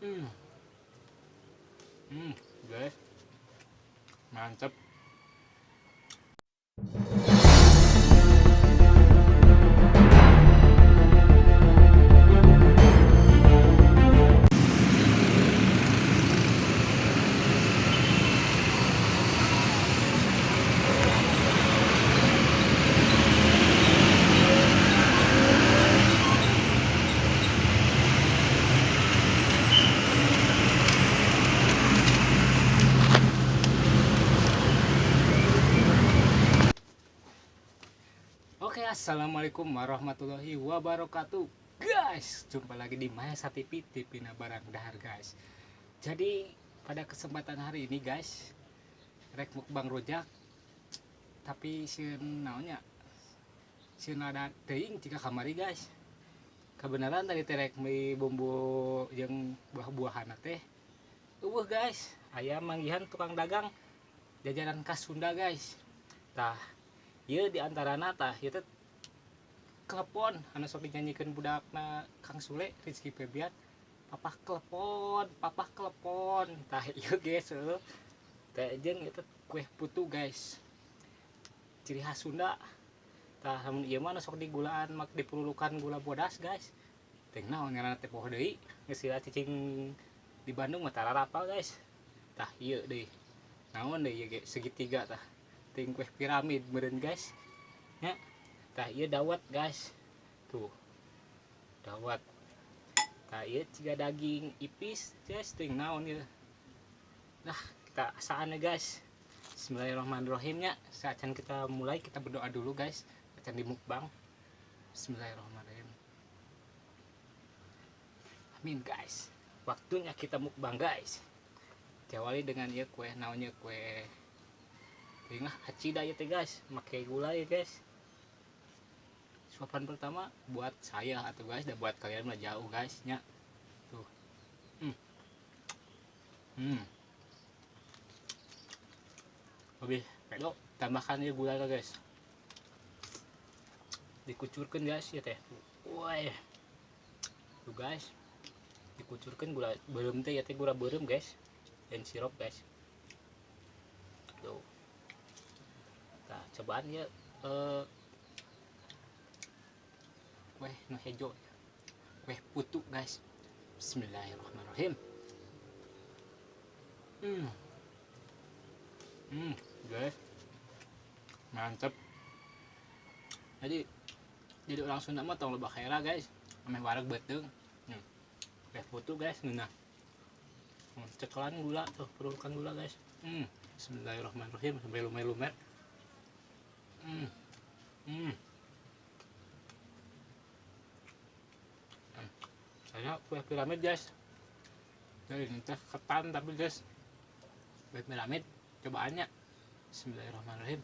Guys. Mantap. Oke, assalamualaikum warahmatullahi wabarakatuh, guys. Jumpa lagi di Mahesa TV, TV na barang dahar, guys. Jadi pada kesempatan hari ini, guys, rek mukbang rujak, tapi sieun naonnya, sieun ada teuing jika kamari, guys. Kebenaran tadi teh rek meuli bumbu jeung buah-buahan teh euweuh, guys. Aya manggihan tukang dagang jajanan khas Sunda, guys. Tah, ieu di antarana, tah ieu teh klepon anu sok dinyanyikeun budakna Kang Sule, Rizky Febian, "Papa klepon, papa klepon." Tah, ieu, guys, heuh teh jeung itu kue putu, guys, ciri khas Sunda. Tah, lamun ieu mah anu sok digulaan mak dipurulukan gula bodas, guys. Teh naon ngaranna teh, poho deui geus sila cicing di Bandung mah tararapal, guys. Tah, ieu deui naon deui ieu ge, segitiga tah ting kue piramid meureun, guys, nya. Tah, ieu dawet, guys, tuh dawet. Tah, ieu ciga daging ipis, guys, ting naon ieu. Nah, kita asaan ya, guys. Bismillahirrahmanirrahim nya. Saat kita mulai, kita berdoa dulu, guys, acan di mukbang. Bismillahirrahmanirrahim, amin. Guys, waktunya kita mukbang, guys. Diawali dengan ya kue naonnya, kue tengah acida ya teh, guys, make gula ya, guys. Suapan pertama buat saya atau guys, dan buat kalian mah jauh, guys, nya. Tuh. Lebih pedo tambahkan ya gula, guys, dikucurkan, guys, ya teh. Wah, tuh, guys, dikucurkan gula beureum teh ya teh, gula beureum, guys, dan sirup, guys. Tuh. Nah, cobaan ya, kue nu hejo, kue putu, guys. Bismillahirrahmanirrahim. Guys, mantep. Jadi orang Sunda mah tong loba kaira, guys, ameh wareg beuteung. Kue putu, guys, ngeunah. Cekelan gula tuh, perlukan gula, guys. Bismillahirrahmanirrahim sampai lumer-lumer. Saya kue piramid, guys. Jadi ini teh ketan tapi, guys, kue piramid cobaannya. Bismillahirrahmanirrahim.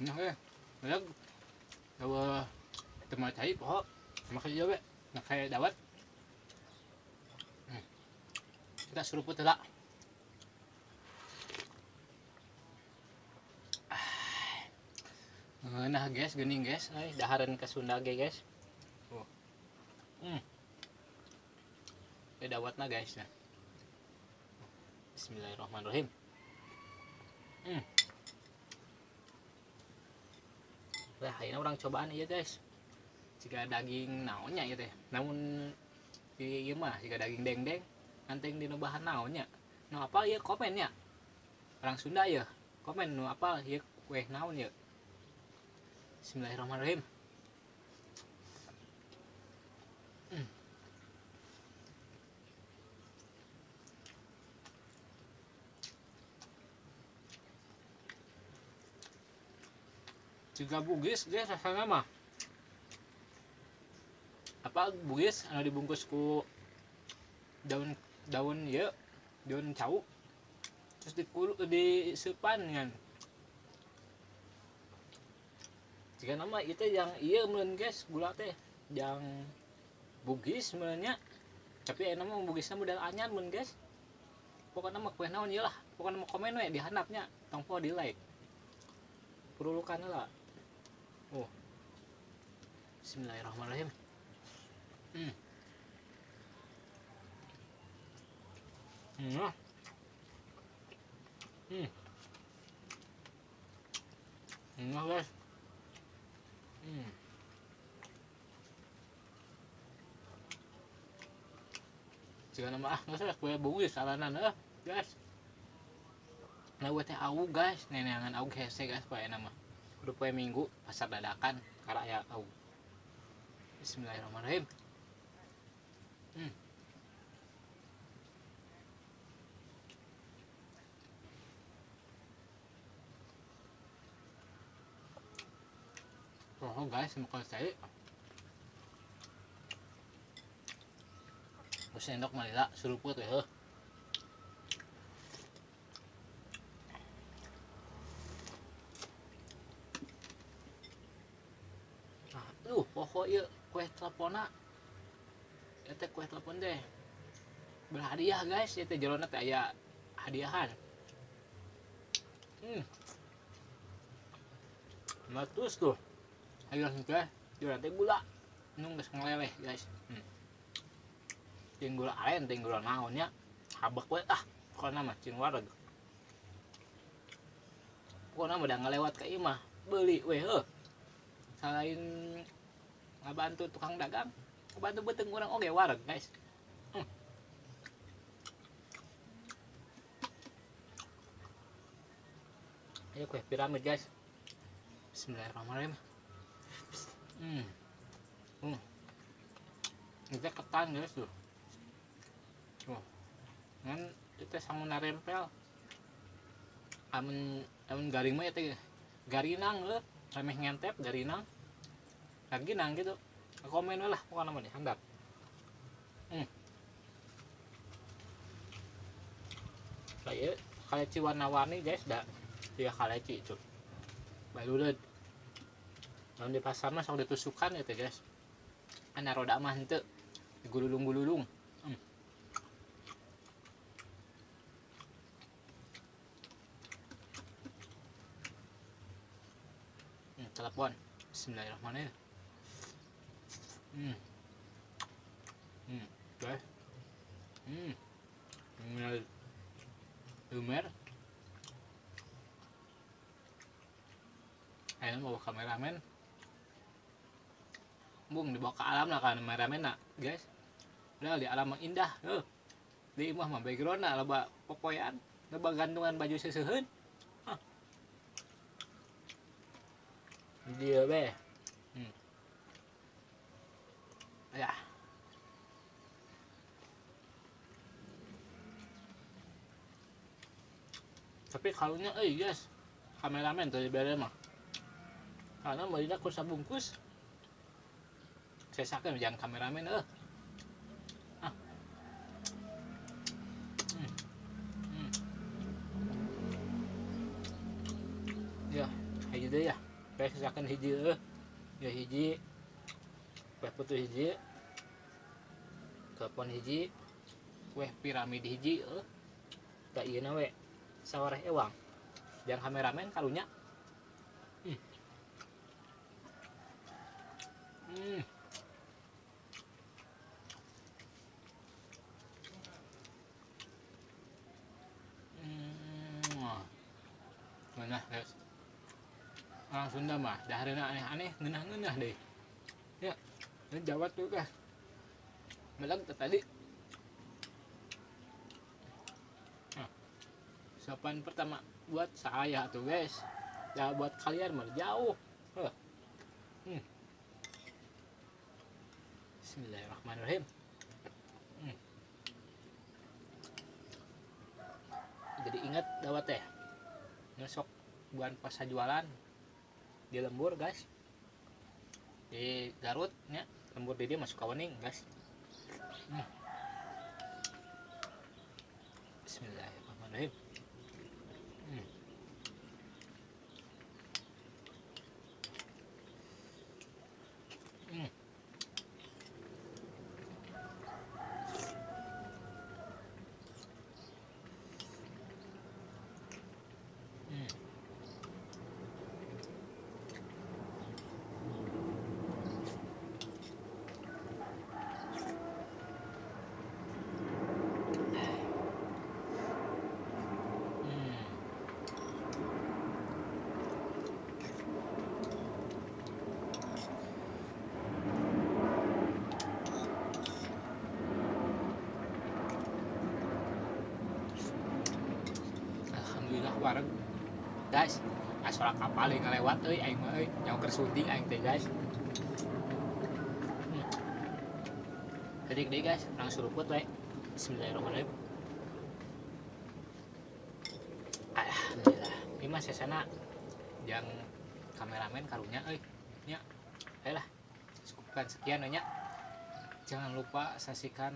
Nah ya, banyak gawe teman cai poho make ieu we, make dawet. Kita seruput heula. Nah, guys, geuning, guys, euy, dahareun ka Sunda ge, guys. Tuh. Ini dawetna, guys, ya. Bismillahirrahmanirrahim. Lah, ayeuna urang cobaan ieu, guys. Jika daging naonnya ieu teh. Namun di ieu mah jika daging dengdeng anteng dina bahan naonnya. Nu apal ieu komen nya. Orang Sunda ya, komen nu apal ieu kue naon ya. Bismillahirrahmanirrahim. Jika bugis, guys, rasanya mah apa bugis anu dibungkus ku daun daun ya, daun cau, terus dikulu disepan kan. Jika nama itu yang iya meureun, guys, gula teh yang bugis meureunnya, tapi enak mah bugisna model anyar meureun, guys. Pokoknya mah kue naon ieu lah, pokoknya mah komen we di handapnya, tong poho di like. Purulukan lah. Oh. Bismillahirrahmanirrahim. Hmm. Hmm. Nah, guys. Jika nama ah nggak salah kue bungus salanan guys. Nah gue teh awu guys, neneangan awu hese guys poe nama. Kudu poe Minggu pasar dadakan karena aya awu. Bismillahirrahmanirrahim. Oh guys, makan saya. Sendok malila suruput we heuh. Aduh, pokok ieu kue teleponna. Ieu teh kue telepon teh. Berhadiah guys, ieu teh jerona teh aya hadiahan. Meletus tuh. Ayo langsung teh, jerona teh gula. Nu geus ngeleleh guys. Ting gula aren, ting gula naonnya, habek we ah, pokona mah cing wareg. Pokona mah udah ngelewat ke imah, beli we heuh. Selain ngabantu tukang dagang, ngabantu beuteung urang oge wareg guys. Ayo kue piramid guys. Bismillahirrahmanirrahim. Ini ketan guys tuh. Oh. Ngan itu sanguna rempel. Amun amun garing mah ya teh garinang leuh, remeh ngentep garinang. Garinang gitu. Komen lah pokokna mah handap. Kayak kaleci warna-warni guys da. Dia kaleci itu. Baluleud. Lamun di pasar mah sok ditusukan ya teh guys. Ana roda mah henteu. Digululung-gululung. Telepon. Bismillahirrahmanirrahim. Guys. Lumer. Ayo mau kameramen. Bung dibawa ke alam lah kan kameramen nak, guys. Udah di alam mah indah, heuh. Di imah mah background na loba popoean, loba gantungan baju seseuheun. Dia be. Ya. Tapi kalunya guys, kameramen tuh dibere mah. Karena meulina ku sabungkus. Sesakeun jangan kameramen eueuh. Ya, hiji deui ya. Bae sesakeun hiji eueuh. Ya hiji. Kue putu hiji. Telepon hiji. Kue piramid hiji eueuh. Da ieu na we. Sawareh ewang. Jangan kameramen karunya. Ngeunah guys. Orang Sunda mah dahareuna aneh-aneh, ngeunah-ngeunah deh. Ya, ini Jawa tuh guys. Melag tadi. Nah, sopan pertama buat saya tuh guys. Ya buat kalian mah jauh. Bismillahirrahmanirrahim. Jadi ingat dawet teh. Nyosok bulan pas jualan di lembur guys, di Garut nya, lembur di dia masuk Kawening guys. Bismillahirrahmanirrahim. Wareg guys. Asuara kapal yang ngalewat euy, aing mah euy, nyawa keur syuting aing teh, guys. Gede-gede guys, langsung seruput we. Bismillahirrahmanirrahim. Alhamdulillah. Ini mah sesana yang kameramen karunya euy. Nya. Ayolah. Cukupkan sekian nya. Jangan lupa saksikan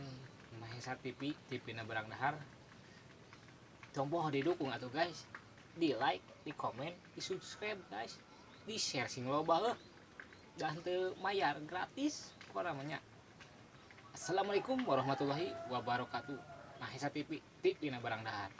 Mahesa TV, TV na barang dahar. Tong poho didukung atuh guys. Di like, di komen, di subscribe guys. Di share sing loba heuh. Dan teu mayar, gratis pokokna mah nya. Assalamualaikum warahmatullahi wabarakatuh. Mahesa TV, TV na barang dahar.